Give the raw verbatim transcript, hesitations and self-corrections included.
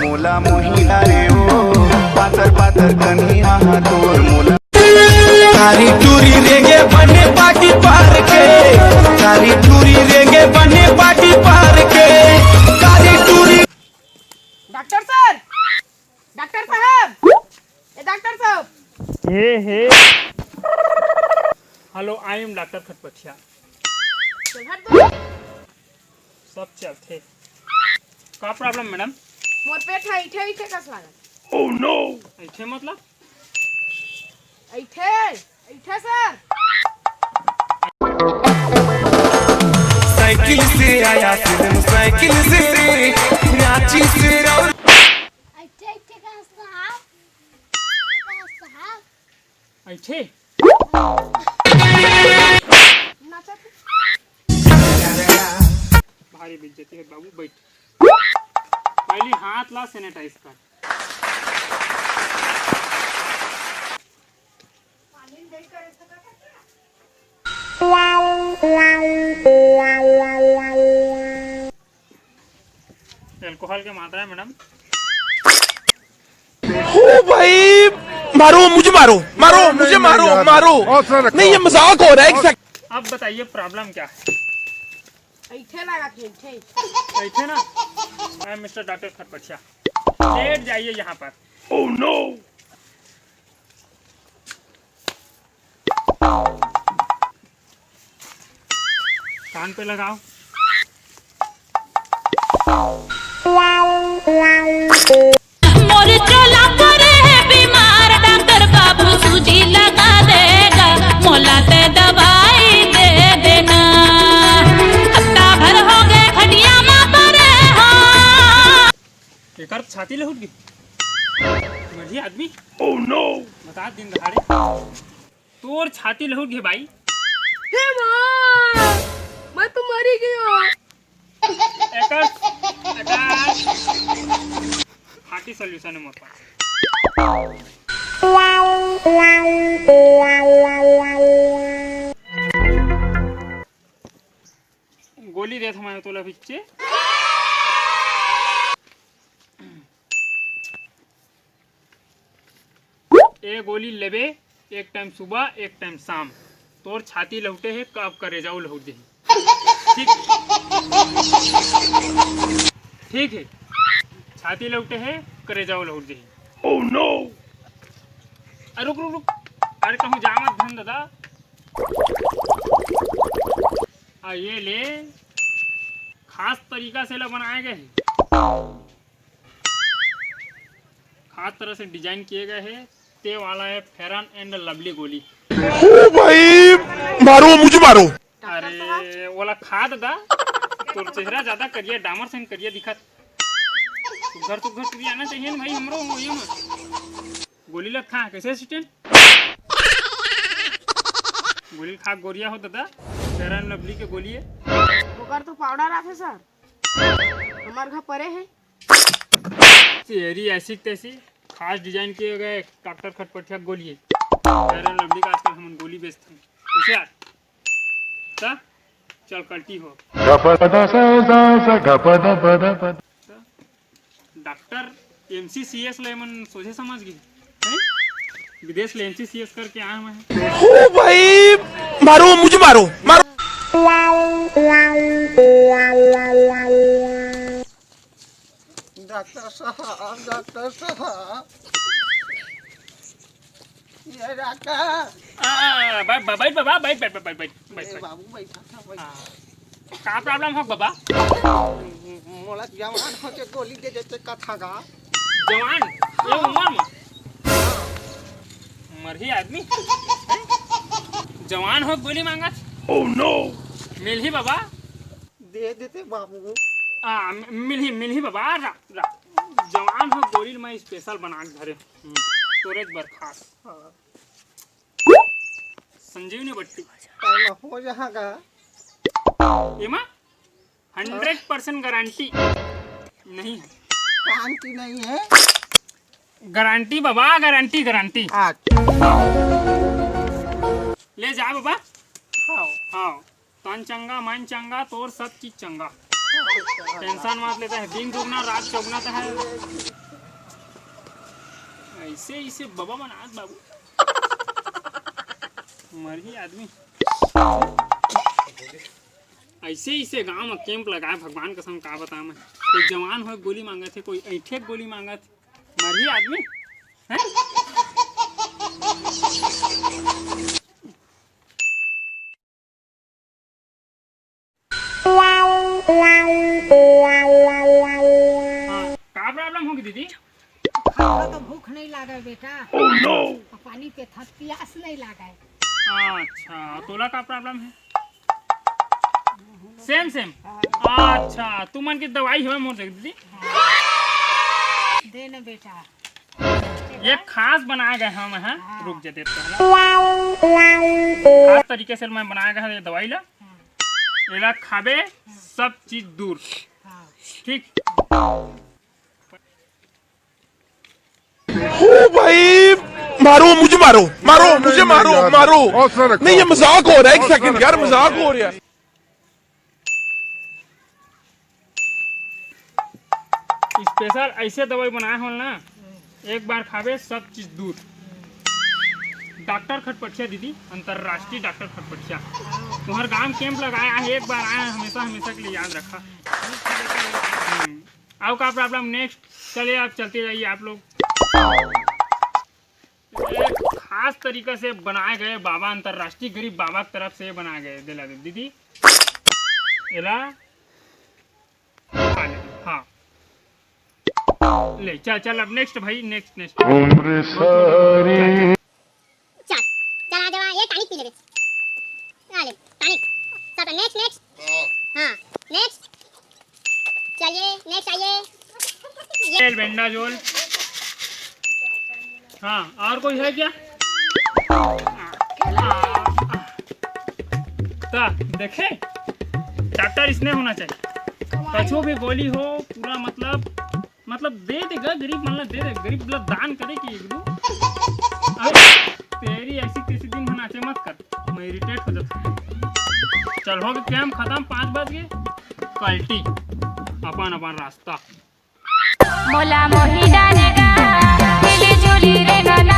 मोला मोही डारे ओ, पातर पातर कन्हैया हा तोर मोला। कारी टूरी रेंगे बने पाटी पार के, कारी टूरी रेंगे बने पाटी पार के, कारी टूरी। डॉक्टर सर, डॉक्टर साहब, ए डॉक्टर साहब। हे हे। Hello, I am doctor Khatpatia. चल हट दो। सब चलथे। का problem मैडम? मोर पेट ह अइठे अइठे कस लागत। Oh no! अइठे मतलब? अइठे, अइठे सर। साइकिल से आया फिल्म साइकिल से, रांची से और अइठे अइठे कस लागत। कस लागत। अइठे। भारी बेइज्जती हे बाबू, बैठ। पहली हाथ ला sanitize कर। Alcohol के मात्रा है मैडम। ओ भाई, मारो मुझे, मारो, मारो मुझे, मारो, मारो। नहीं, ये मजाक हो रहा है। अब बताइए problem क्या है? अइठे लागत हे, अइठे। अइठे ना, I am Mister doctor Khatpatiya. लेट जाइए यहाँ पर। Oh no! कान पे लगाओ। मोर चोला परे हे बीमार, डॉक्टर बाबू सूजी लगा देगा, मोला ते दवाई दे देना। हफ्ता भर हो गए खटिया मा परे हो। एकर छाती लहुट गे। मरही आदमी। Oh no! बता दिन दहाड़े। तोर छाती लहुट गे भाई। हे माँ, मैं तो मरी गयो। एकर, एकर खाटी solution है मोर पास। गोली देत हंव मैं तोला पिच्चे। ए गोली लेबे, एक time सुबह, एक time शाम। तोर छाती लहुटे हे, अब करेजाऊ लहुट देही। ठीक, ठीक हे, छाती लहुटे हे, करेजाऊ लहुट देही। Oh no! अरे रुक, रुक, रुक। अरे कहूँ जा मत धन दादा। आ ये ले, खास तरीका से ला बनाए गए हे। खास तरह से design किए गए हे। ते वाला है Fair and Lovely गोली। ओ भाई, मारो, मुझे मारो। अरे, ओला खा ददा, तोर चेहरा ज्यादा करिया, डामर सन करिया दिखत। सुघर सुघर टुरी आना चाहिए ना भाई, हमरो वही में। गोली ला खा, कैसे assistant? गोली खा, गोरिया हो दादा, Fair and Lovely के गोली है। ओकर तो powder आथे सर, हमार घर परे है। तेरी ऐसी तैसी, खास design किए गए डॉक्टर खटपटिया गोली है। Fair and Lovely का आजकल हमन गोली बेचथन। कैसे यार? ता? चल कल्टी हो। गपदा सा सा सा गपदा पदा पदा। डॉक्टर एमसीसीएस ले मन सोझे समझ गए हैं? विदेश ले एमसीसीएस करके आया मैं। ओ भाई, मारो, मुझे मारो, मारो। डॉक्टर साहब, डॉक्टर साहब, ये डॉक्टर। आ, आ, आ, बैठ, बैठ, बैठ, बैठ, बैठ, बैठ, बैठ, ए, बैठ। बाबू, बैठा था, बैठा। हाँ। का problem हो बाबा? मोला जवान होके गोली दे देते कथा का। जवान? ये उम्र में? मरही आदमी। जवान हो गोली मांगत? Oh no! मिलही बाबा? दे देते बाबू। आ, मि-, मिलही, मिलही बाबा। रा-, रा-, जवान हो गोली मैं special बना के धरे। हम्म, तोरे बर खास। हाँ। संजीवनी बट्टी। एमा हो जहाँ का? एमा hundred percent guarantee नहीं है। गारंटी नहीं है? Guarantee बाबा, guarantee, guarantee। अच्छा। ले जा बाबा। हाँ। हाँ। तन चंगा, मन चंगा, तोर सब चीज चंगा। Tension मत लेता है, दिन दुगना, रात चौगुना तो है। इसे, इसे बबा मन आज बाबू। मरही आदमी। ऐसे, इसे गांव में कैंप लगाए, भगवान कसम का बताऊं मैं। कोई जवान होय गोली मांगत हे, कोई ऐंठे गोली मांगत हे। मरही आदमी। हैं? हाँ, का problem होगी दीदी? खाना तो भूख नहीं लागे बेटा। Oh no! पानी पे था, प्यास नहीं लागे। अच्छा, तोला का problem है? Same, same। हाँ। अच्छा, तुमन के दवाई होय मोर देख दीदी। हाँ। दे ना बेटा। ये खास बनाए गए हम हैं। हाँ। रुक जा, देत पहला। खास तरीके से मैं बनाए गए हैं ये दवाई ला। हाँ। एला खाबे, सब चीज दूर। हाँ। ठीक। ओ भाई, मारो मुझे, मारो, मारो मुझे, मारो, मारो। नहीं, ये मजाक हो रहा है, एक सेकंड यार, मजाक हो रहा है। Special ऐसे दवाई बनाए हो ना, एक बार खाबे सब चीज दूर। डॉक्टर खटपटिया दीदी, अंतर्राष्ट्रीय डॉक्टर खटपटिया, तुम्हारे गांव कैंप लगाया है, एक बार आया है, हमेशा, हमेशा के लिए याद रखा। हम्म। आओ का problem next, चलिए आप चलते जाइए आप लोग। एक खास तरीका से बनाए गए बाबा, अंतर्राष्ट्रीय गरीब बाबा की तरफ से बनाए गए, दिला दे दीदी, एला खा ले। हाँ, ले चल, चल अब next भाई, next, next। उम्र सारी। चल, चल आ जावा, ये टॉनिक पी लेबे। आ ले, टॉनिक। सब next, next। हाँ, next। चलिए, next आइए। ये बेंडाजोल। हाँ, और कोई है क्या? ता, देखे? डॉक्टर इसने होना चाहिए। कछु भी गोली हो, पूरा मतलब, मतलब दे दे ग, गरीब मन ला दे दे, गरीब ला दान करे कि एक दू। अबे, तेरी ऐसी तैसी दिन में नाचे मत कर, मैं irritate हो जाता हूँ। चल, हो गए कैंप खत्म, पाँच बज गए। कल्टी अपन अपन रास्ता। मोला मोही डारेगा, मिली जुली रे नना।